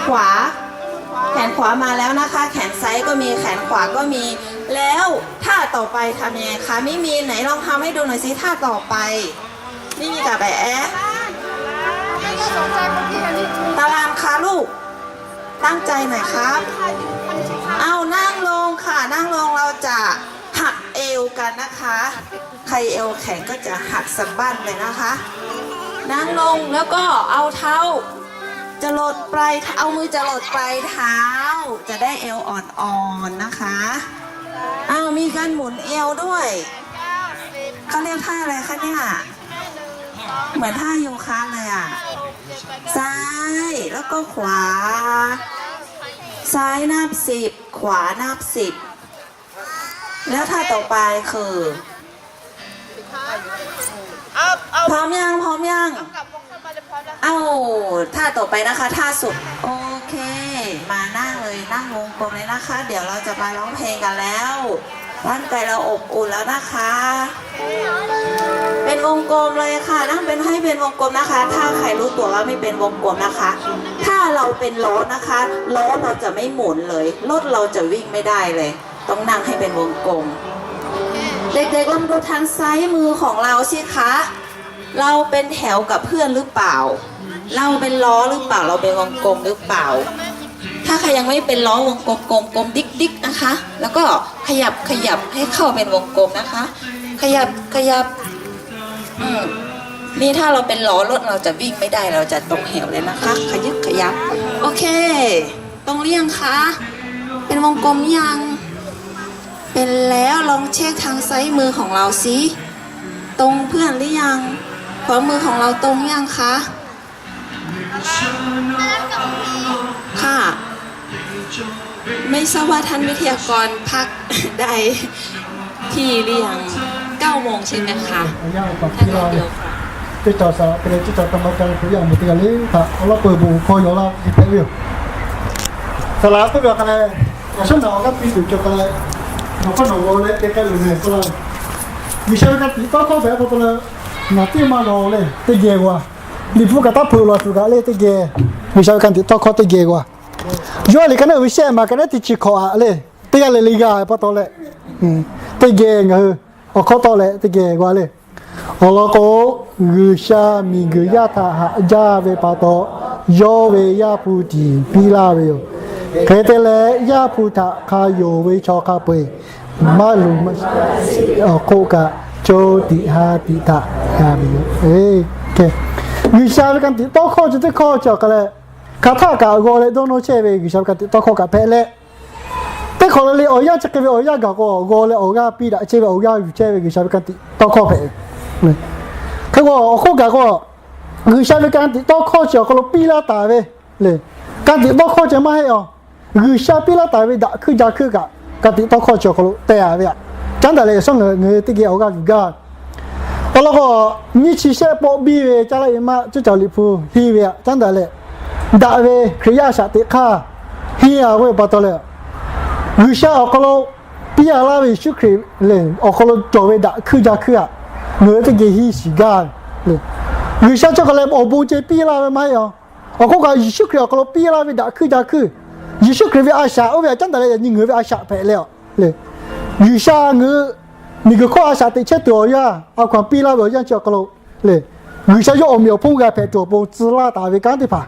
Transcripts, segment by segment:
ขวา แขนขวามาแล้วนะคะ แขนซ้ายก็มี แขนขวาก็มี แล้วท่าต่อไปทำยังไงคะ ไม่มี ไหนลองทำให้ดูหน่อยสิ ท่าต่อไป ไม่มีกับแอะ ตารางคะลูก ตั้งใจหน่อยครับ เอานั่งลงค่ะ นั่งลง เราจะหักเอวกันนะคะ ใครเอวแข็งก็จะหักสะบั้นเลยนะคะ นั่งลงแล้วก็เอาเท้า จะหลดปลายเท้า เอามือจะหลดปลายเท้า จะได้เอวอ่อนๆนะคะ อ้าว มีการหมุนเอวด้วย เขาเรียกท่าอะไรคะเนี่ย เหมือนท่าโยคะเลยอ่ะ ซ้าย แล้วก็ขวา ซ้ายนับสิบ ขวานับสิบ แล้วท่าต่อไปคือ พร้อมยัง พร้อมยัง เอ้า ท่าต่อไปนะคะ ท่าสุด โอเค มานั่งเลย นั่งวงกลมเลยนะคะ เดี๋ยวเราจะมาร้องเพลงกันแล้ว ร่างกายเราอบอุ่นแล้วนะคะ เป็นวงกลมเลยค่ะ นั่งเป็นให้เป็นวงกลมนะคะ ถ้าใครรู้ตัวว่าไม่เป็นวงกลมนะคะ ถ้าเราเป็นล้อนะคะ ล้อเราจะไม่หมุนเลย รถเราจะวิ่งไม่ได้เลย ต้องนั่งให้เป็นวงกลม เด็กๆ ลองดูทางซ้ายมือของเราสิคะ เราเป็นแถวกับเพื่อนหรือเปล่า เราเป็นล้อหรือเปล่า เราเป็นวงกลมหรือเปล่า ถ้าใครยังไม่เป็นล้อวงกลมกลมกลมดิ๊กดิ๊กนะคะ แล้วก็ขยับขยับให้เข้าเป็นวงกลมนะคะ ขยับขยับ อืม นี่ถ้าเราเป็นล้อรถเราจะวิ่งไม่ได้ เราจะตกเหวเลยนะคะ ขยับขยับ โอเค ตรงหรือยังคะ เป็นวงกลมหรือยัง เป็นแล้ว ลองเช็คทางซ้ายมือของเราสิ ตรงเพื่อนหรือยัง ขวามือของเราตรงยังคะ ค่ะ ไม่ทราบว่าท่านวิทยากรพักได้ที่หรือยัง เก้าโมงใช่ไหมคะ အရၢၵ်ႈပၢၵ်ႇပီးလႃး teˇ cawˬ saˍ laꞈ k'oˆ leh teˇ cawˬ กรรมการ Hkriꞈ yaˇ awˬ moˍ teˇ g'aˇ le htaꞈ awˬ lawn peuˬ bon hkawˇ yaw laˇ ve hpehꞈ ve yoˬ. Saˍ laꞈ k'oˆ ve awˬ hk'aˇ leh, awˬ shawˉ naꞈ awˬ g'aˇ piˇ tuˬ cawˬ hk'aˇ leh, nawˬ hk'aˇ nawˬ g'aw leh te k'ai loˬ mehˬ k'oˆ laˇ ve, G'uiˬsha ve ka tiꞈ tawˇ hkawˇ hpehꞈ pa taw leh, naˍ teˇ maˇ lawˬ leh teˇ geh g'a. Liꞈ hpu kaꞈ taˇ hpeuꞈ laˬ tuˬ kaꞈ leh teˇ geh, G'uiˬsha ve ka tiꞈ tawˇ hkawˇ teˇ geh g'a. Yoˇhanˬ liꞈ ka naˉ uiˍ ve shehˆ maˬ ka naˉ teˇ chi hkawꞈ aꞈ le, teˇ g'aˇ leh le g'a pa taw leh, teˇ geh ngaˬ hui awˬ hk'awˇ tawˆ leh teˇ geh g'a le. Awˬ lawn k'o, G'uiˬsha miˬguiˬ yaˇ htaꞈ haꞈ jaˇ ve pa taw, yawˇ ve Yaˇ hpu tiˍ piˇ laˇ ve yoˬ. Hk'e te leh, Yaˇ hpu htaꞈ hk'a yonˍ ve chaw hk'a peu-eˬ maˇ luˬ maˇ awˬ hk'oˆ kaꞈ, co tiꞈ ha tiꞈ htaꞈ g'a ve yoˬ. G'uiˬsha ve ka tiꞈ tawˇ hkawˇ chi teˇ hkawˇ chi awˬ hk'aˇ leh, hk'aˬ htaˆ kaꞈ g'aw leh dawˇ nawˇ chehˇ ve G'uiˬsha ve ka tiꞈ tawˇ hkawˇ kaꞈ hpehꞈ leh, teˇ hk'awꞈ le le awˬ yanˇ chi hk'e ve awˬ yanˇ gaˬ k'o, g'aw leh awˬ g'aˇ piˇ daꞈ chehˇ ve awˬ g'aˇ yuˬ chehˇ ve G'uiˬsha ve ka tiꞈ tawˇ hkawˇ hpehꞈ ve. Hk'e k'o, awˬ hk'oˆ kaꞈ k'o, G'uiˬsha ve ka tiꞈ tawˇ hkawˇ chi awˬ hk'aw lo piˇ laˇ taˍ ve le. Ka tiꞈ tawˇ hkawˇ chi maˇ heˆ aˬ. G'uiˬsha piˇ laˇ taˍ ve daꞈ hkuiˇ ja hkuiˇ kaꞈ, ka tiꞈ tawˇ hkawˇ chi awˬ hk'aw lo teh a ve aꞈ. Caˉ daꞈ leh, yaꞈ shawˉ ngaˬ hui teˇ geh awˬ g'aˇ yuˬ gaˇ. Awˬ lawn k'o, nyiˇ chi shehˆ pawˆ biˇ ve caˇ laˇ ve maˇ cuˇ caˬ liꞈ hpu henˇ ve aꞈ. Caˉ daꞈ leh, daꞈ ve Hkriꞈ yaˇ shaꞈ teꞈ hk'aˇ henˇ a ve pa taw leh, G'uiˬsha awˬ hk'aw lo piˇ a laˇ ve Yeˍsuˆ Hkriꞈ le awˬ hk'aw lo cawˬ ve daꞈ hkuiˇ ja hkuiˇ aꞈ, ngaˬ hui teˇ geh henˇ shiˍ gaˇ le. G'uiˬsha chi hk'e leh awˬ bon ceh piˇ laˇ ve maˇ heˆ aˬ. Awˬ hk'oˆ kaꞈ, Yeˍsuˆ Hkriꞈ awˬ hk'aw lo piˇ laˇ ve daꞈ hkuiˇ ja hkuiˇ, Yeˍsuˆ Hkriꞈ ve a shaꞈ oˇ ve aꞈ caˉ daꞈ leh, yaꞈ nyi ngaˬ hui ve a shaꞈ hpehꞈ leh aˬ le. G'uiˬsha ngaˬ hui miˬguiˬ hkawˇ a shaꞈ teꞈ chehˇ tuˬ awˬ yanˇ, a hkaw-anˬ piˇ laˇ ve awˬ yanˇ chi awˬ hk'aw lo le, G'uiˬsha yawˇ awˬ meꞈ awˬ hponˇ g'a hpehꞈ tuˬ awˬ pon tcuh laˇ taˍ ve kanˉ teˇ hpaˍ,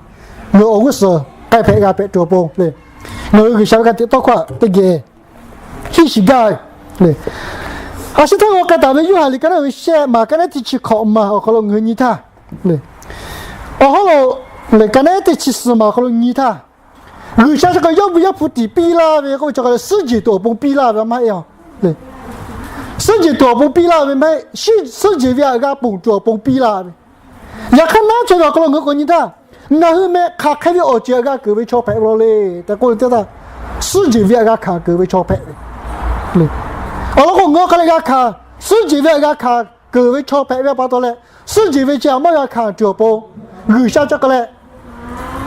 ngaˬ hui awˬ g'uˇ suhˍ k'ai hpehꞈ g'a hpehꞈ tuˬ awˬ pon le, ngaˬ hui G'uiˬsha ve ka tiꞈ tawˇ hkawˇ aꞈ teˇ geh henˇ shiˍ gaˇ le. A shu htaˇ g'aw k'ai taˍ ve Yoˇhanˬ liꞈ ka naˉ uiˍ ve shehˆ maˬ ka naˉ teˇ chi hkawꞈ maˬ awˬ hk'aw lo ngaˬ hui nyi htaˇ le, awˬ hawˉ lo le ka naˉ teˇ chi suhˍ maˬ awˬ hk'aw lo nyi htaˇ, G'uiˬsha chi hk'e yawˇ ve Yaˇ hpu tiˍ piˇ laˇ ve k'oˆ ve chi hk'e leh, suhˉ jeˬ tuˬ awˬ pon piˇ laˇ ve maˇ heˆ aˬ le. Suhˉ jeˬ tuˬ awˬ pon piˇ laˇ ve maˇ heˆ. Suhˉ jeˬ ve aꞈ g'a ponˬ tuˬ awˬ pon piˇ laˇ ve. Yaꞈ hk'aˇ, naˉ chaweh ve awˬ hk'aw lo ngaˬ hui k'awꞈ nyi htaˇ, ngaˬ hui meh hk'aˬ hk'e ve awˬ ceuˬ aꞈ g'a keunˍ ve chaw hpehꞈ ve law le tehꞈ k'oˆ ve teˇ htaˇ, suhˉ jeˬ ve aꞈ g'a hkanˍ keunˍ ve chaw hpehꞈ ve le. Awˬ lawn k'o, ngaˬ hui hk'aˬ leh g'a hkanˍ, suhˉ jeˬ ve aꞈ g'a hkanˍ keunˍ ve chaw hpehꞈ ve pa taw leh, suhˉ jeˬ ve chi aꞈ maˇ g'a hkanˍ tuˬ awˬ pon, G'uiˬsha chi hk'e leh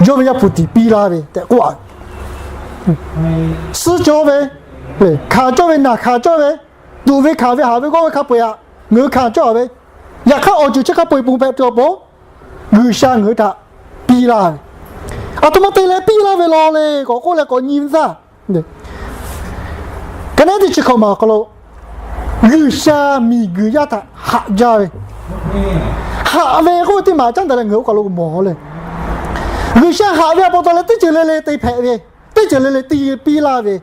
yawˇ ve Yaˇ hpu tiˍ piˇ laˇ ve tehꞈ k'oˆ a. Suhˉ cawˇ ve, hkanˍ cawˇ ve, naˬ hkanˍ cawˇ ve, tuꞈ ve hkanˍ ve haꞈ ve g'awˇ ve hk'a peu-eˬ aꞈ ngaˬ hui hkanˍ cawˇ ve, yaꞈ hk'aˇ awˬ ceuˬ chi hk'a peu-eˬ ponˬ hpehꞈ tuˬ awˬ pon, G'uiˬsha ngaˬ hui htaꞈ piˇ laˇ ve. Aˬ htoꞈ ma te leh piˇ laˇ ve law le k'awꞈ k'oˆ leh k'awꞈ nyi ve teˇ htaˇ, ka naˉ teˇ chi hkawꞈ maˬ awˬ hk'aw lo G'uiˬsha miˬguiˬ yaˇ htaꞈ haꞈ jaˇ ve, haꞈ ve k'oˆ ve teˇ maˬ caˉ daꞈ leh ngaˬ hui oˇ kaˬ lo mawˬ le. G'uiˬsha haꞈ ve a pa taw leh teˇ ceuˬ le le te hpehꞈ ve, teˇ ceuˬ le le te piˇ laˇ ve,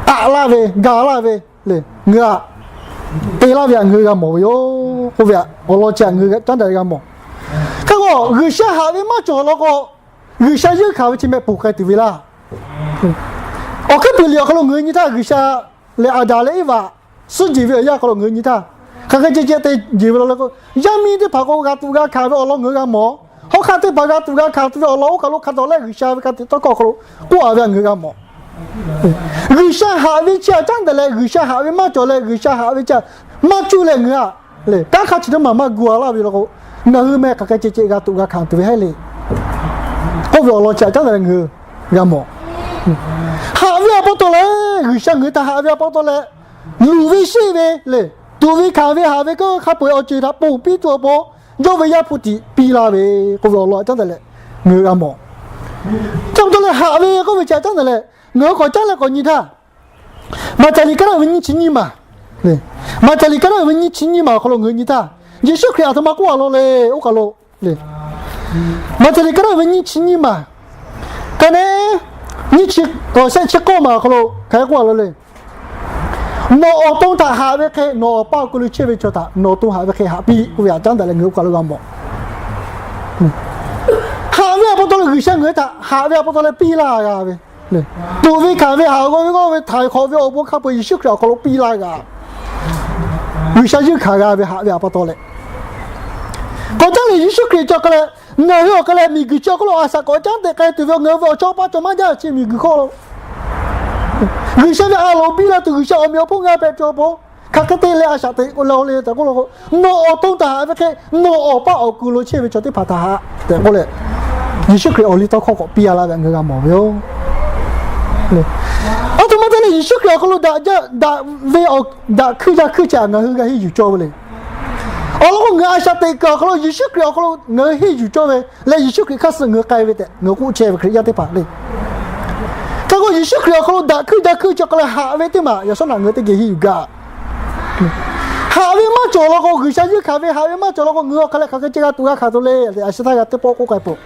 aꞈ laˇ ve, gaˬ laˇ ve le, ngaˬ hui aꞈ te laˇ ve htaꞈ ngaˬ hui g'a mawˬ ve yoˬ k'oˆ ve htaꞈ awˬ lawn chi htaꞈ ngaˬ hui caˉ daꞈ leh g'a mawˬ. Hk'e k'o, G'uiˬsha haꞈ ve maˇ cawˬ law k'o, G'uiˬsha yeunˇ hkanˍ ve chi meh ponˬ k'ai tuˬ ve laˇ. Awˬ hkuiˉ puiˍ liꞈ awˬ hk'aw lo ngaˬ hui nyi htaˇ, G'uiˬsha leh Aˍdanˍ leh Eˇvaꞈ suhˉ jeˬ ve awˬ yanˇ hk'aw lo ngaˬ hui nyi htaˇ, hk'aˬ hk'e ceh ceh te jeˬ ve law le k'o, yaˇ miˇ teˇ hpaˍ k'o g'a tuꞈ g'a hkanˍ ve awˬ lawn ngaˬ hui g'a mawˬ. Hawˉ hk'aˆ teˇ hpaˍ g'a tuꞈ g'a hkanˍ tuˬ ve awˬ lawn oˇ kaˬ lo hk'a tawˍ leh G'uiˬsha ve hk'a tiꞈ tawˇ hkawˇ awˬ hk'aw lo k'oˆ a ve htaꞈ ngaˬ hui g'a mawˬ. G'uiˬsha haꞈ ve chi htaꞈ caˉ daꞈ leh, G'uiˬsha haꞈ ve maˇ cawˬ leh, G'uiˬsha haꞈ ve chi htaꞈ maˇ cuˇ leh ngaˬ hui aꞈ le, kanˉ hk'a chi teˇ maˬ maˇ gu a laˇ ve law k'o, ngaˬ hui meh hk'aˬ hk'e ceh ceh g'a tuꞈ g'a hkanˍ tuˬ ve hehˉ le k'oˆ ve awˬ lawn chi htaꞈ caˉ daꞈ leh ngaˬ hui g'a mawˬ. Haꞈ ve a pa taw leh, G'uiˬsha ngaˬ hui htaꞈ haꞈ ve a pa taw leh, luˬ ve sheˆ ve le, tuꞈ ve hkanˍ ve haꞈ ve k'o hk'a peu-eˬ awˬ ceuˬ htaꞈ ponˬ piˇ tuˬ awˬ pon, yawˇ ve Yaˇ hpu tiꞈ piˇ laˇ ve k'oˆ ve awˬ lawn caˉ daꞈ leh ngaˬ hui g'a mawˬ. Chi pa taw leh haꞈ ve k'oˆ ve chi htaꞈ caˉ daꞈ leh, ngaˬ hui k'awꞈ caˉ leh k'awꞈ nyi htaˇ, Maˍcaˍliˍ ka naˉ uiˍ ve nyiˇ chi nyiˇ maˬ, Maˍcaˍliˍ ka naˉ uiˍ ve nyiˇ chi nyiˇ maˬ awˬ hk'aw lo ngaˬ hui nyi htaˇ, Yeˍsuˆ Hkriꞈ aˬ htoꞈ ma k'oˆ a law le, oˇ kaˬ lo le. Maˍcaˍliˍ ka naˉ uiˍ ve nyiˇ chi nyiˇ maˬ, ka naˉ nyiˇ chi, shehˆ chi k'awˇ maˬ awˬ hk'aw lo hk'aˬ hk'e k'oˆ a law le. Nawˬ awˬ to htaꞈ haꞈ ve hk'e nawˬ awˬ paˇ awˬ kuiˬ lo chehˇ ve chaw htaꞈ nawˬ awˬ to haꞈ ve hk'e haꞈ piˇ k'oˆ ve htaꞈ caˉ daꞈ leh ngaˬ hui oˇ kaˬ lo g'a mawˬ. Haꞈ ve a pa taw leh G'uiˬsha ngaˬ hui htaꞈ haꞈ ve a pa taw leh piˇ laˇ g'a ve, tuꞈ ve hkanˍ ve haꞈ g'awˇ ve g'awˇ ve htaiˍ hk'awꞈ ve awˬ bon hk'a peu-eˬ Yeˍsuˆ Hkriꞈ awˬ hk'aw lo piˇ laˇ g'a. G'uiˬsha yeunˇ hkanˍ g'a ve haꞈ ve a pa taw leh, k'awꞈ caˉ leh Yeˍsuˆ Hkriꞈ chi awˬ hk'aw leh, ngaˬ hui awˬ hk'aw leh miˬguiˬ chi awˬ hk'aw lo a shaꞈ k'awꞈ caˉ teꞈ k'ai tuˬ ve ngaˬ hui ve awˬ chawˇ paˇ cawˬ maˇ jaˇ chi miˬguiˬ hk'oˆ lo, G'uiˬsha ve a loˍ piˇ la tuˬ G'uiˬsha awˬ meꞈ awˬ hponˇ g'a hpehꞈ cawˬ pon, hk'aˬ hk'e te leh a shaꞈ teꞈ k'o la le tehꞈ k'oˆ la k'o, nawˬ awˬ to htaꞈ haꞈ ve hk'e nawˬ awˬ paˇ awˬ kuiˬ lo chehˇ ve chaw teˇ hpaˍ htaꞈ haꞈ tehꞈ k'oˆ leh, Yeˍsuˆ Hkriꞈ awˬ liˇ tawˇ hkawˇ k'awꞈ piˇ a laˇ ve ngaˬ hui g'a mawˬ ve yoˬ. Aˬ htoꞈ ma te leh Yeˍsuˆ Hkriꞈ awˬ hk'aw lo daꞈ jaˇ daꞈ ve awˬ daꞈ hkuiˇ jaˇ hkuiˇ chi htaꞈ ngaˬ hui g'a henˇ yuˬ cawˇ ve le. Awˬ lawn k'o, ngaˬ hui a shaꞈ teꞈ kuiˬ awˬ hk'aw lo Yeˍsuˆ Hkriꞈ awˬ hk'aw lo ngaˬ hui henˇ yuˬ cawˇ ve leh, Yeˍsuˆ Hkriꞈ hk'aˇ suh ngaˬ hui k'ai ve tehꞈ ngaˬ hui k'oˆ chehˇ ve Hkriꞈ yaˇ teˇ hpaˍ le. Hk'e k'o, Yeˍsuˆ Hkriꞈ awˬ hk'aw lo daꞈ hkuiˇ jaˇ hkuiˇ chi awˬ hk'aw leh haꞈ ve teˇ maˬ yaꞈ shawˉ naꞈ ngaˬ hui teˇ geh henˇ yuˬ gaˇ. Haꞈ ve maˇ cawˬ law k'o, G'uiˬsha yeunˇ hkanˍ ve haꞈ ve maˇ cawˬ law k'o, ngaˬ hui awˬ hk'aw leh hk'aˬ hk'e ceh g'a tuꞈ g'a hkanˍ tuˬ le tehꞈ a shu htaˇ g'a teˇ pawˆ k'oˆ k'ai peuˬ.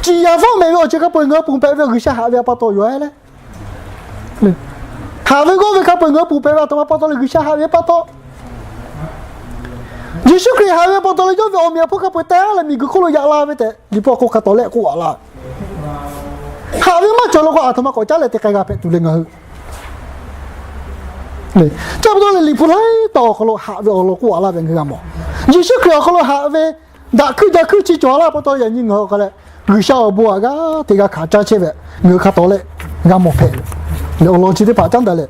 Ciˍ yanˍ fawˉ mehˍ ve awˬ ceuˬ hk'a peu-eˬ ngaˬ hui ponˬ hpehꞈ ve G'uiˬsha haꞈ ve a pa taw yoˬ le. Haꞈ ve g'awˇ ve hk'a peu-eˬ ngaˬ hui ponˬ hpehꞈ ve aˬ htoꞈ ma pa taw leh G'uiˬsha haꞈ ve pa taw, Yeˍsuˆ Hkriꞈ haꞈ ve pa taw leh yawˇ ve awˬ meꞈ awˬ hponˇ hk'a peu-eˬ teh leh miˬguiˬ hk'oˆ lo yaꞈ la ve tehꞈ Liꞈ hpu awˬ hk'aw lo hk'a tawˍ leh k'oˆ a laˇ. Haꞈ ve maˇ cawˬ law k'o, aˬ htoꞈ ma k'awꞈ caˉ leh te k'ai g'a hpehꞈ tuˬ le ngaˬ hui. Chi pa taw leh Liꞈ hpu laiˉ taw awˬ hk'aw lo haꞈ ve awˬ lawn k'oˆ a laˇ ve ngaˬ hui g'a mawˬ. Yeˍsuˆ Hkriꞈ awˬ hk'aw lo haꞈ ve daꞈ hkuiˇ jaˇ hkuiˇ chi cawˬ a laˇ pa taw yaꞈ nyi ngaˬ hui awˬ hk'aw leh G'uiˬsha awˬ bon aꞈ g'aˇ hteꞈ g'a hkanˍ caˇ chehˇ ve ngaˬ hui hk'a tawˍ leh g'a mawˬ hpehꞈ leh awˬ lawn chi teˇ hpaˍ caˉ daꞈ leh,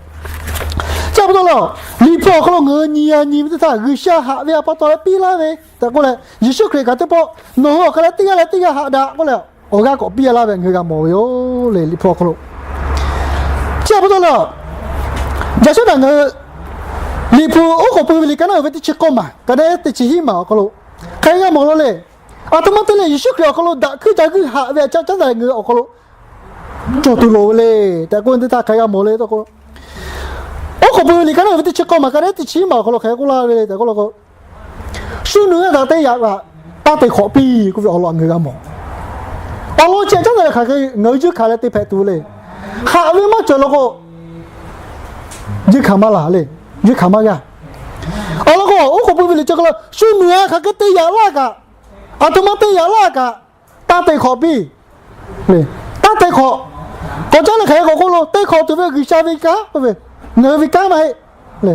chi pa taw leh Liꞈ hpu awˬ hk'aw lo ngaˬ hui nyi a nyi ve teˇ htaˇ, G'uiˬsha haꞈ ve a pa taw leh piˇ laˇ ve tehꞈ k'oˆ leh, Yeˍsuˆ Hkriꞈ kaꞈ teˇ pawˆ nawˬ hui awˬ hk'aw leh teˇ g'aˇ leh teˇ g'aˇ haꞈ daꞈ k'oˆ leh, awˬ g'aˇ k'awꞈ piˇ a laˇ ve ngaˬ hui g'a mawˬ ve yoˬ le. Liꞈ hpu awˬ hk'aw lo chi pa taw leh, yaꞈ shawˉ naꞈ ngaˬ hui Liꞈ hpu oˉ k'oˍ pui ve liꞈ ka naˉ uiˍ ve teˇ chi k'awˇ maˬ ka naˉ teˇ chi hiˉ maˬ awˬ hk'aw lo hk'aˬ hk'e g'a mawˬ law le. Aˬ htoꞈ ma te leh Yeˍsuˆ Hkriꞈ awˬ hk'aw lo daꞈ hkuiˇ jaˇ hkuiˇ haꞈ ve aꞈ caˇ caˉ daꞈ leh ngaˬ hui awˬ hk'aw lo cawˬ tuˬ loˍ ve le tehꞈ k'oˆ ve teˇ htaˇ hk'aˬ hk'e g'a mawˬ le tehꞈ k'o, oˉ k'oˍ pui ve liꞈ ka naˉ uiˍ ve teˇ chi k'awˇ maˬ ka naˉ teˇ chi hiˉ maˬ awˬ hk'aw lo hk'aˬ hk'e k'oˆ laˇ ve le tehꞈ k'oˆ la k'o, shu nuˬ a htaꞈ te yaꞈ kaꞈ taˇ te hk'awꞈ piˇ k'oˆ ve awˬ lawn ngaˬ hui g'a mawˬ. Awˬ lawn chi aꞈ caˉ daꞈ leh hk'aˬ hk'e ngaˬ hui yeunˇ hkanˍ leh te hpehꞈ tuˬ le. Haꞈ ve maˇ cawˬ law k'o, yeunˇ hkanˍ maˇ la le, yeunˇ hkanˍ maˇ g'a. Awˬ lawn k'o, oˉ k'oˍ pui ve liꞈ chi hk'aw lo shu nuˬ a hk'aˬ hk'e te yaꞈ laˇ kaꞈ, aˬ htoꞈ ma te yaꞈ laˇ kaꞈ, taˇ te hk'awꞈ piˇ. Taˇ te hk'awꞈ, k'awꞈ caˉ leh hk'aˬ hk'e k'awꞈ k'oˆ lo, te hk'awꞈ tuˬ ve G'uiˬsha ve kanˉ k'oˆ ve, ngaˬ hui ve kanˉ maˇ heˆ le.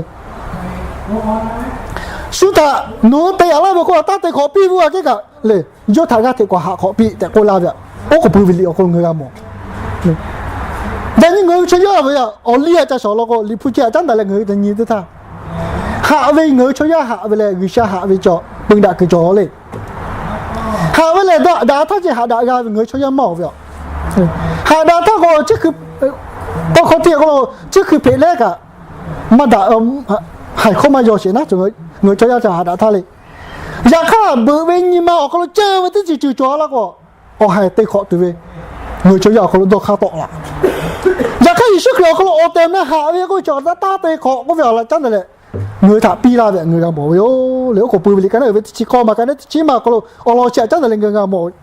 Shu htaꞈ nawˬ hui te yaꞈ laˇ ve k'oˆ a taˇ te hk'awꞈ piˇ ve a kehˉ kaꞈ le, yawˇ htaꞈ g'aˇ hteꞈ k'awꞈ haꞈ hk'awꞈ piˇ tehꞈ k'oˆ laˇ ve, oˉ k'oˍ pui ve liꞈ awˬ hk'aw lo ngaˬ hui g'a mawˬ. Yaꞈ nyi ngaˬ hui chaw yaˇ ve awˬ liˇ a ca shawˍ law k'o, Liꞈ hpu chi aꞈ caˉ daꞈ leh ngaˬ hui nyi teˇ htaˇ, haꞈ ve ngaˬ hui chaw yaˇ haꞈ ve leh G'uiˬsha haꞈ ve cawˬ peu daꞈ kuiˬ cawˬ le. Haꞈ ve lehˬ daꞈ daꞈ htaˇ ceh haꞈ daꞈ g'a ve ngaˬ hui chaw yaˇ maˇ awˬ ve a. Haꞈ daꞈ htaˇ k'o, tawˇ hkawˇ htiˇ k'o, tcuhˉ hkui hpeꞈ leh kaꞈ maˇ daꞈ, haiˬ hkawˇ maˇ yaw sheˍ naˉ, ngaˬ hui chaw yaˇ ca haꞈ daꞈ htaˇ le. Yaꞈ hk'aˇ beuꞈ ve nyi ma awˬ hk'aw lo ceh ve teˇ ceuˬ ceuˬ cawˬ a laˇ k'o, awˬ haiˬ te hk'awꞈ tuˬ ve, ngaˬ hui chaw yaˇ awˬ hk'aw lo dawˇ hk'aˇ tawˆ laꞈ. Yaꞈ hk'aˇ, Yeˍsuˆ Hkriꞈ awˬ hk'aw lo awˬ tehˬ awˬ na haꞈ ve k'oˆ ve chi awˬ taˇ taˇ te hk'awꞈ k'oˆ ve awˬ laꞈ caˉ daꞈ leh, ngaˬ hui htaꞈ piˇ laˇ ve ngaˬ hui g'a mawˬ ve yoˬ le. Oˉ k'oˍ pui ve liꞈ ka naˉ uiˍ ve teˇ chi k'awˇ maˬ ka naˉ teˇ chi maˬ awˬ hk'aw lo awˬ lawn chi htaꞈ caˉ daꞈ leh ngaˬ hui g'a mawˬ ve.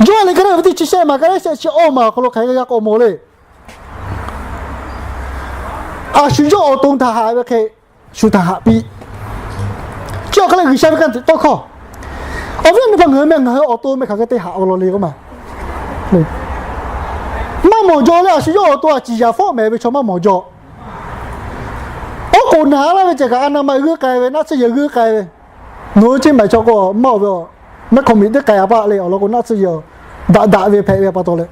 Yoˇhanˬ liꞈ ka naˉ uiˍ ve teˇ chi shehˆ maˬ ka naˉ shehˆ chi awˇ maˬ awˬ hk'aw lo hk'aˬ hk'e g'a k'awꞈ mawˬ le. A shu yawˇ awˬ to htaꞈ haꞈ ve hk'e, shu htaꞈ haꞈ piˇ. Chi awˬ hk'aˇ lehˬ, G'uiˬsha ve kanˉ te tawˇ hkawˇ. Awˬ viˉ awˬ nyi hpaˍ, ngaˬ hui meh ngaˬ hui awˬ to meh hk'aˬ hk'e te haꞈ awˬ lawn le k'oˆ ma. Maˇ mawˬ jaw leh, a shu yawˇ awˬ to htaꞈ ciˍ yanˍ fawˆ mehˍ ve chaw maˇ mawˬ jaw. Oˉ k'oˍ naˬ laˇ ve ceh kaꞈ, a na ma g'uiˇ k'ai ve, naˆ tsuhˇ yehˬ g'uiˇ k'ai ve, nawˬ hui ceˇ maˬ chaw k'o maˇ oˬ ve, mehˉ hk'awꞈ miˬ teˇ k'ai a paˆ le awˬ lawn k'o, naˆ tsuhˇ yehˬ daꞈ daꞈ ve hpehꞈ ve pa taw leh,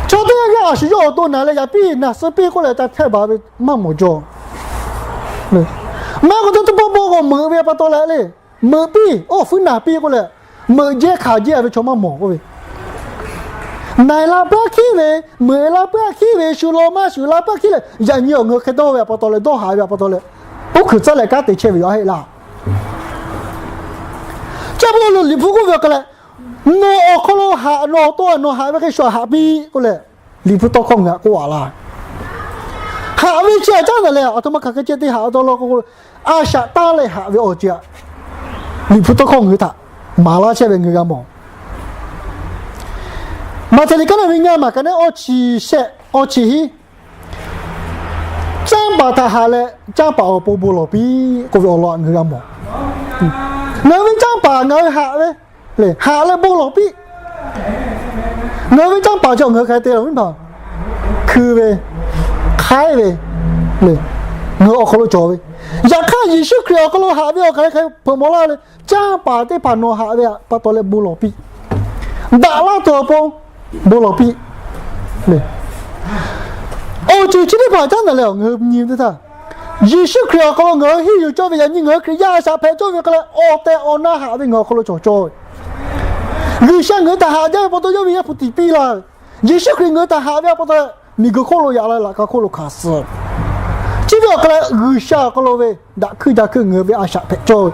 chaw teˇ g'aˇ g'aˇ a shu yawˇ awˬ to naˬ leh yaꞈ piˇ naˬ suh piˇ k'oˆ leh ca hpehˇ baˬ ve maˇ mawˬ jaw. Maˇ k'o, teˇ tawˇ pawˆ pawˆ k'o meuꞈ ve pa taw leh le, meuꞈ piˇ, awˬ fuiˉ naˬ piˇ k'oˆ leh, meuꞈ jehˇ hkanˍ jehˇ ve chaw maˇ mawˬ k'oˆ ve, naˬ la puiˉ aˉ hkiˉ ve, meuꞈ la puiˉ aˉ hkiˉ ve, shu law maˇ shu la puiˉ aˉ hkiˉ leh, yaꞈ nyi awˬ ngaˬ hui hk'e dawˇ ve pa taw leh, dawˇ haꞈ ve pa taw leh, oˉ hkui tcuhˉ leh kanˉ te chehˇ ve yoˬ a heˆ laˇ. Chi pa taw leh Liꞈ hpu k'oˆ ve awˬ hk'aˇ lehˬ, nawˬ awˬ hk'aw lo haꞈ, nawˬ awˬ to htaꞈ nawˬ haꞈ ve hk'e shu htaꞈ haꞈ piˇ k'oˆ leh, Liꞈ hpu tawˇ hkawˇ ngaˬ hui htaꞈ k'oˆ a laˇ. Haꞈ ve chi htaꞈ caˉ daꞈ leh, aˬ htoꞈ ma hk'aˬ hk'e ceh te haꞈ a taw law k'o, a shaꞈ taˇ leh haꞈ ve awˬ ceuˬ htaꞈ Liꞈ hpu tawˇ hkawˇ ngaˬ hui htaꞈ maˍ laˇ chehˇ ve ngaˬ hui g'a mawˬ. Maꞈhtehˍ liꞈ ka naˉ ve ngaˇ maˬ ka naˉ awˇ chi shehˆ awˇ chi hiˉ, canˇ paˍ htaꞈ haꞈ leh canˇ paˍ awˬ pon bon lawˬ piˇ k'oˆ ve awˬ lawn ngaˬ hui g'a mawˬ. Ngaˬ hui ve canˇ paˍ ngaˬ hui haꞈ ve, haꞈ leh bon lawˬ piˇ. Ngaˬ hui ve canˇ paˍ chi ngaˬ hui hk'aˬ hk'e te lawˬ ve pa, hkui ve, hk'aiˉ ve, ngaˬ hui awˬ hk'aw lo cawˬ ve. Yaꞈ hk'aˇ, Yeˍsuˆ Hkriꞈ awˬ hk'aw lo haꞈ ve awˬ hk'aˬ hk'e hpeuꞈ maw laˇ le, canˇ paˍ teˇ hpaˍ nawˬ haꞈ ve pa taw leh bon lawˬ piˇ, daꞈ laˇ tuˬ awˬ pon bon lawˬ piˇ. Awˬ ceuˬ chi teˇ hpaˍ caˉ daꞈ leh ngaˬ hui nyi ve teˇ htaˇ, Yeˍsuˆ Hkriꞈ awˬ hk'aw lo ngaˬ hui henˇ yuˬ cawˇ ve yaꞈ nyi ngaˬ hui Hkriꞈ yaˇ a shaꞈ hpehꞈ cawˇ ve hk'e leh, awˬ tehˬ awˬ na haꞈ ve ngaˬ hui awˬ hk'aw lo cawˬ cawˇ ve. G'uiˬsha ngaˬ hui htaꞈ haꞈ jaˇ ve pa taw yawˇ ve Yaˇ hpu tiꞈ piˇ laˇ ve. Yeˍsuˆ Hkriꞈ ngaˬ hui htaꞈ haꞈ ve pa taw leh, miˬguiˬ hk'oˆ lo yaꞈ la, laꞈ ka hk'oˆ lo hkanˍ suh. Chi ve awˬ hk'aw leh G'uiˬsha awˬ hk'aw lo ve daꞈ hkuiˇ ja hkuiˇ ngaˬ hui ve a shaꞈ hpehꞈ cawˇ ve.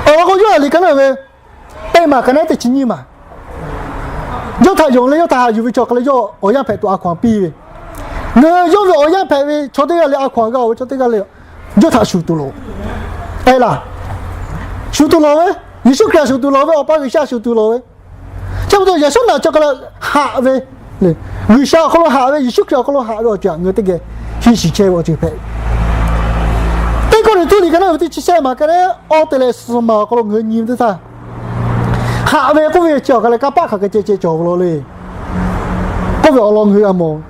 Awˬ lawn k'o, Yoˇhanˬ liꞈ ka naˉ ve teˇ maˬ ka naˉ teˇ chi nyiˇ maˬ, yawˇ htaꞈ yonˍ leh yawˇ htaꞈ haꞈ yuˬ ve chaw hk'aˬ leh yawˇ awˬ yanˇ hpehꞈ tuˬ a hkaw anˬ piˇ ve. Ngaˬ hui yawˇ ve awˬ yanˇ hpehꞈ ve chaw teˇ g'aˇ leh a hkaw anˬ g'a-oˬ ve chaw teˇ g'aˇ leh, yawˇ htaꞈ shuˍ tuˬ lawˬ, e laˇ, shuˍ tuˬ lawˬ ve, Yeˍsuˆ Hkriꞈ shuˍ tuˬ lawˬ ve, Awˬ pa G'uiˬsha shuˍ tuˬ lawˬ ve. Chi pa taw yaꞈ shawˉ naꞈ chi hk'aˬ hk'e leh haꞈ ve, G'uiˬsha awˬ hk'aw lo haꞈ ve, Yeˍsuˆ Hkriꞈ awˬ hk'aw lo haꞈ ve awˬ ceuˬ htaꞈ ngaˬ hui teˇ geh henˇ shiˍ chehˇ ve awˬ ceuˬ hpehꞈ. Teˇ Kawˇrenˍhtuˆ liꞈ ka naˉ ve teˇ chi shehˆ maˬ ka naˉ awˇ te leh suhˍ maˬ awˬ hk'aw lo ngaˬ hui nyi ve teˇ htaˇ, haꞈ ve k'oˆ ve chi awˬ hk'aˬ leh kanˇ paˆ hk'aˬ hk'e ceh ceh cawˬ ve law le k'oˆ ve awˬ lawn ngaˬ hui g'a mawˬ.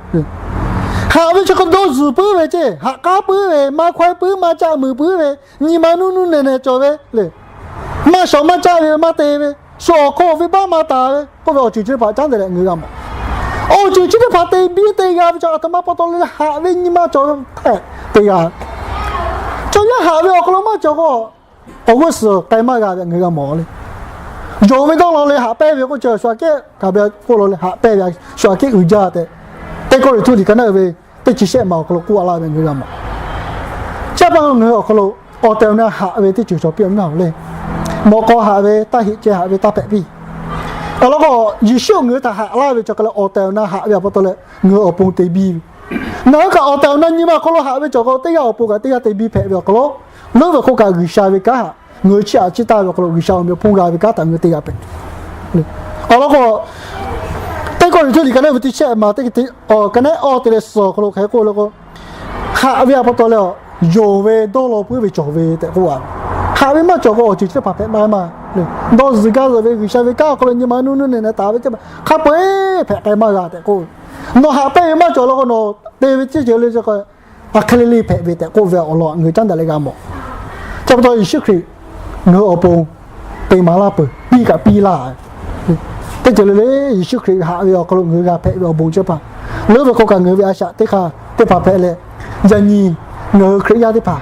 Haꞈ ve chi hk'e dawˇ zuhˬ puiˉ ve ceˇ, haꞈ k'aˉ puiˉ ve, maˇ hkawehˇ puiˉ, maˇ caˆ muiˬ puiˉ ve, nyi ma nuˇ nuˇ nehˬ nehˬ cawˬ ve le, maˇ shawˍ maˇ caˆ ve, maˇ te ve, shu awˬ hk'aw awˬ venˇbaˆ maˇ taˍ ve k'oˆ ve awˬ ceuˬ chi teˇ hpaˍ caˉ daꞈ leh ngaˬ hui g'a mawˬ. Awˬ ceuˬ chi teˇ hpaˍ te biˇ te g'a ve chi aˬ htoꞈ ma pa taw leh, haꞈ ve nyi ma cawˬ ve hpehꞈ te g'a. Chaw yaˇ haꞈ ve awˬ hk'aw lo maˇ cawˬ k'o, awˬ g'uˇ suhˍ k'ai maˇ g'a ve ngaˬ hui g'a mawˬ le. Yonˍ ve dawˇ law leh haꞈ pehnˇ ve k'oˆ chi shu aꞈ kehˉ kaꞈ ve k'oˆ law leh haꞈ pehnˇ ve shu aꞈ kehˉ uiˍ jaˇ tehꞈ, Teˇ Kawˇrenˍhtuˆ liꞈ ka naˉ ve teˇ chi shehˆ maˬ awˬ hk'aw lo k'oˆ a laˇ ve ngaˬ hui g'a mawˬ. Chi pa taw ngaˬ hui awˬ hk'aw lo awˬ tehˬ awˬ na haꞈ ve teˇ ceuˬ cawˬ piˇ a naˇ le. Mawꞈ k'aw haꞈ ve, taˇ heꞈ ceh haꞈ ve, taˇ hpehꞈ piˇ. Awˬ lawn k'o, Yeˍsuˆ ngaˬ hui htaꞈ haꞈ laˇ ve chi hk'e leh awˬ tehˬ awˬ na haꞈ ve pa taw leh ngaˬ hui awˬ pon te biˇ ve. Ngaˬ hui kaꞈ awˬ tehˬ awˬ na nyi ma awˬ hk'aw lo haꞈ ve cawˬ k'o, teˇ g'aˇ awˬ pon kaꞈ teˇ g'aˇ te biˇ hpehꞈ ve awˬ hk'aw lo, leuˉ ve hk'oˆ kaꞈ G'uiˬsha ve kanˉ htaꞈ ngaˬ hui chiˇ aꞈ chiˇ taˇ ve awˬ hk'aw lo G'uiˬsha awˬ meꞈ awˬ hponˇ g'a ve kanˉ htaꞈ ngaˬ hui te g'a hpehꞈ. Awˬ lawn k'o, Teˇ Kawˇrenˍhtuˆ liꞈ ka naˉ ve teˇ chi shehˆ maˬ teˇ, ka naˉ awˇ te leh suhˍ awˬ hk'aw lo hk'aˬ hk'e k'oˆ le k'o, haꞈ ve pa taw leh, yonˍ ve dawˇ law puiˉ ve cawˬ ve tehꞈ k'oˆ a. Haꞈ ve maˇ cawˬ k'o awˬ ceuˬ chi teˇ hpaˍ hpehꞈ maˇ g'a maˇ. Dawˇ zuhˬ gaˇ zuhˬ ve G'uiˬsha ve kanˉ awˬ hk'aw lo nyi ma nuˇ nuˇ nehˬ nehˬ taˍ ve teˇ hpaˍ hk'a peu-eˬ hpehꞈ k'ai maˇ g'a tehꞈ k'oˆ. Nawˬ haꞈ pehnˇ ve maˇ cawˬ law k'o, nawˬ te ve teˇ ceuˬ le, aˬ hk'e le le hpehꞈ ve tehꞈ k'oˆ ve awˬ lawn ngaˬ hui caˉ daꞈ leh g'a mawˬ. Chi pa taw Yeˍsuˆ Hkriꞈ ngaˬ hui awˬ pon te maˍ laˇ peuˬ, piˇ kaꞈ piˇ laˇ. Teˇ ceuˬ le le Yeˍsuˆ Hkriꞈ haꞈ ve awˬ hk'aw lo ngaˬ hui g'a hpehꞈ ve awˬ bon chi teˇ hpaˍ, leuˉ ve k'o kaꞈ ngaˬ hui ve a shaꞈ teˇ hk'aˇ teˇ hpaˍ hpehꞈ leh, yaꞈ nyi ngaˬ hui Hkriꞈ yaˇ teˇ hpaˍ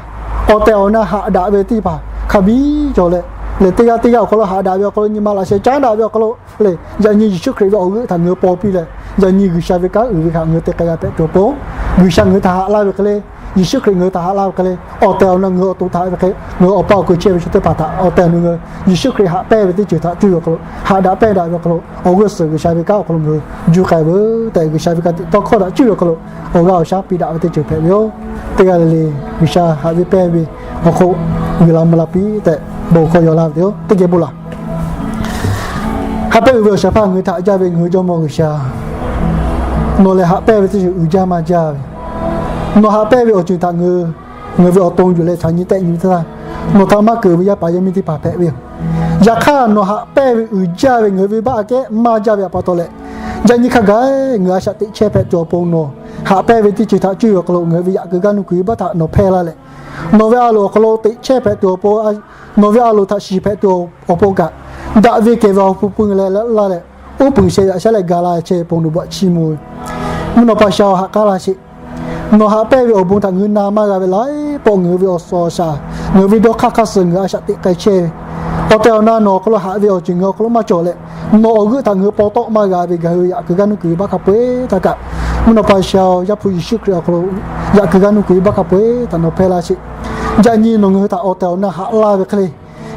awˬ tehˬ awˬ na haꞈ daꞈ ve teˇ hpaˍ hk'a biˇ cawˬ leh, lehˬ teˇ g'aˇ teˇ g'aˇ awˬ hk'aw lo haꞈ daꞈ ve awˬ hk'aw lo nyi ma laꞈ sheh caˉ daꞈ ve awˬ hk'aw lo lehˬ, yaꞈ nyi Yeˍsuˆ Hkriꞈ ve awˬ g'euˆ htaꞈ ngaˬ hui paw piˇ leh, yaꞈ nyi G'uiˬsha ve kanˉ uiˍ ve htaꞈ ngaˬ hui te k'ai g'a hpehꞈ tuˬ awˬ pon, G'uiˬsha ngaˬ hui htaꞈ haꞈ laˇ ve hk'e le, Yeˍsuˆ Hkriꞈ ngaˬ hui htaꞈ haꞈ laˇ ve hk'e le, awˬ tehˬ awˬ na ngaˬ hui awˬ to htaꞈ ve hk'e, ngaˬ hui Awˬ pa awˬ kuˬ chehˇ ve chaw teˇ hpaˍ htaꞈ awˬ tehˬ awˬ na ngaˬ hui Yeˍsuˆ Hkriꞈ haꞈ pehnˇ ve teˇ ceuˬ htaꞈ cuˇ ve awˬ hk'aw lo, haꞈ daꞈ pehnˇ daꞈ ve awˬ hk'aw lo, awˬ g'uˇ suhˍ G'uiˬsha ve kanˉ awˬ hk'aw lo ngaˬ hui juˇ k'ai veuˬ tehꞈ, G'uiˬsha ve ka tiꞈ tawˇ hkawˇ htaꞈ cuˇ ve awˬ hk'aw lo awˬ g'aˇ awˬ shaˉ piˇ daꞈ ve teˇ ceuˬ hpehꞈ ve yoˬ. Teˇ g'aˇ le le G'uiˬsha haꞈ ve pehnˇ ve awˬ hk'oˆ g'uiˬ la mvuh la piˇ tehꞈ bon hkawˇ yaw laˇ ve yoˬ. Teˇ geh bon laˬ. Haꞈ pehnˇ uiˍ ve awˬ shaˍ hpaˇ ngaˬ hui htaꞈ jaˇ ve ngaˬ hui Jawˇmawˇ G'uiˬsha, nawˬ lehˬ haꞈ pehnˇ ve teˇ ceuˬ uiˍ jaˇ maˇ jaˇ ve, nawˬ haꞈ pehnˇ ve awˬ ceuˬ htaꞈ ngaˬ hui, ngaˬ hui ve awˬ to yuˬ leh htaꞈ nyi tehˆ nyi ve teˇ htaˇ, nawˬ htaꞈ maˇ keunˍ ve yaˇ paˍ yaˇ miˇ teˇ hpaˍ hpehꞈ ve yoˬ. Yaꞈ hk'aˇ nawˬ haꞈ pehnˇ ve uiˍ jaˇ ve ngaˬ hui ve baˆ aꞈ kehˉ maˇ jaˇ ve awˬ pa taw leh, yaꞈ nyi hk'a gaˬ ngaˬ hui a shaꞈ teꞈ chehˇ hpehꞈ tuˬ awˬ pon nawˬ haꞈ pehnˇ ve teˇ ceuˬ htaꞈ cuˇ ve awˬ hk'aw lo ngaˬ hui ve yaꞈ kuiˬ gaˇ nuˇ kuiˬ ve baˆ htaꞈ nawˬ hpehˇ laˇ leh, nawˬ ve a loˍ awˬ hk'aw lo teꞈ chehˇ hpehꞈ tuˬ awˬ pon, nawˬ ve a loˍ htaꞈ shiˍ hpehꞈ tuˬ awˬ pon kaꞈ, daꞈ ve kehˬ ve awˬ pon pui leh laˇ leh, uˉ peunˍ sheh yaꞈ shaˉ leh ga la chehˇ ve awˬ pon nawˬ bvuhꞈ chiˇ mvuh ve, mvuhˇ naw pa sha-oˬ, haꞈ k'aˉ laˇ sheˍ. Nawˬ haꞈ pehnˇ ve awˬ bon htaꞈ ngaˬ hui na maˇ g'a ve laiˉ pawˆ ngaˬ hui ve awˬ suhˍ awˬ shaˍ, ngaˬ hui ve dawˇ hk'aˇ hk'aˇ suh ngaˬ hui a shaꞈ teꞈ k'ai chehˇ ve, awˬ tehˬ awˬ na nawˬ awˬ hk'aw lo haꞈ ve awˬ ceuˬ ngaˬ hui awˬ hk'aw lo maˇ cawˬ leh, nawˬ awˬ g'euˆ htaꞈ ngaˬ hui paw tawˆ maˇ g'a ve gaˬ hui yaꞈ kuiˬ gaˇ nuˇ kuiˬ ve baˆ hk'a peu-eˬ htaꞈ kaꞈ, mvuhˇ naw pa sha-oˬ, Yaˇ hpu Yeˍsuˆ Hkriꞈ awˬ hk'aw lo yaꞈ kuiˬ gaˇ nuˇ kuiˬ ve baˇ hk'a peu-eˬ htaꞈ nawˬ hpehˇ laˇ sheˍ. Yaꞈ nyi nawˬ ngaˬ hui htaꞈ awˬ tehˬ awˬ na haꞈ laˇ ve hk'e le,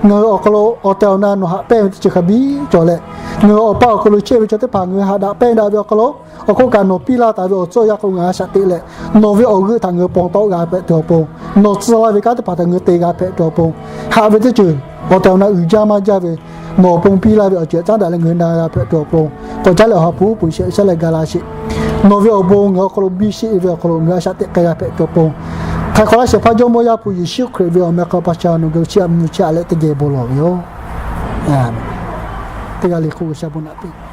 ngaˬ hui awˬ hk'aw lo awˬ tehˬ awˬ na nawˬ haꞈ pehnˇ ve teˇ ceuˬ hk'a biˇ cawˬ leh, ngaˬ hui awˬ pa awˬ hk'aw lo chehˇ ve chaw teˇ hpaˍ ngaˬ hui haꞈ daꞈ pehnˇ daꞈ ve awˬ hk'aw lo, awˬ hk'oˆ kaꞈ nawˬ piˇ laˇ taˍ ve awˬ tcuhˇ awˬ yanˇ hk'aw lo ngaˬ hui a shaꞈ teꞈ leh, nawˬ ve awˬ g'euˆ htaꞈ ngaˬ hui paw tawˆ g'a hpehꞈ tuˬ awˬ pon, nawˬ tcuh laˇ ve kanˉ teˇ hpaˍ htaꞈ ngaˬ hui te g'a hpehꞈ tuˬ awˬ pon, haꞈ ve teˇ ceuˬ awˬ tehˬ awˬ na uiˍ jaˇ maˇ jaˇ ve, nawˬ awˬ pon piˇ laˇ ve awˬ ceuˬ caˉ daꞈ leh ngaˬ hui na g'a hpehꞈ tuˬ awˬ pon, k'awꞈ caˉ leh Awˬ ha hpu uˉ peunˍ sheh yaꞈ shaˉ leh ga la sheˍ. Nawˬ ve awˬ bon ngaˬ hui awˬ hk'aw lo biˇ sheˆ ve awˬ hk'aw lo ngaˬ hui a shaꞈ teꞈ k'ai g'a hpehꞈ tuˬ awˬ pon, htaiˍ hk'awꞈ laˇ shehˍ hpaˇ Jawˇmawˇ Yaˇ hpu Yeˍsuˆ Hkriꞈ ve awˬ meh hk'aw pa sha nawˬ geh chiˇ aꞈ mvuh chiˇ aꞈ leh teˇ geh bon lawˬ ve yoˬ. Teˇ g'aˇ le k'o G'uiˬsha bon naꞈ piˇ.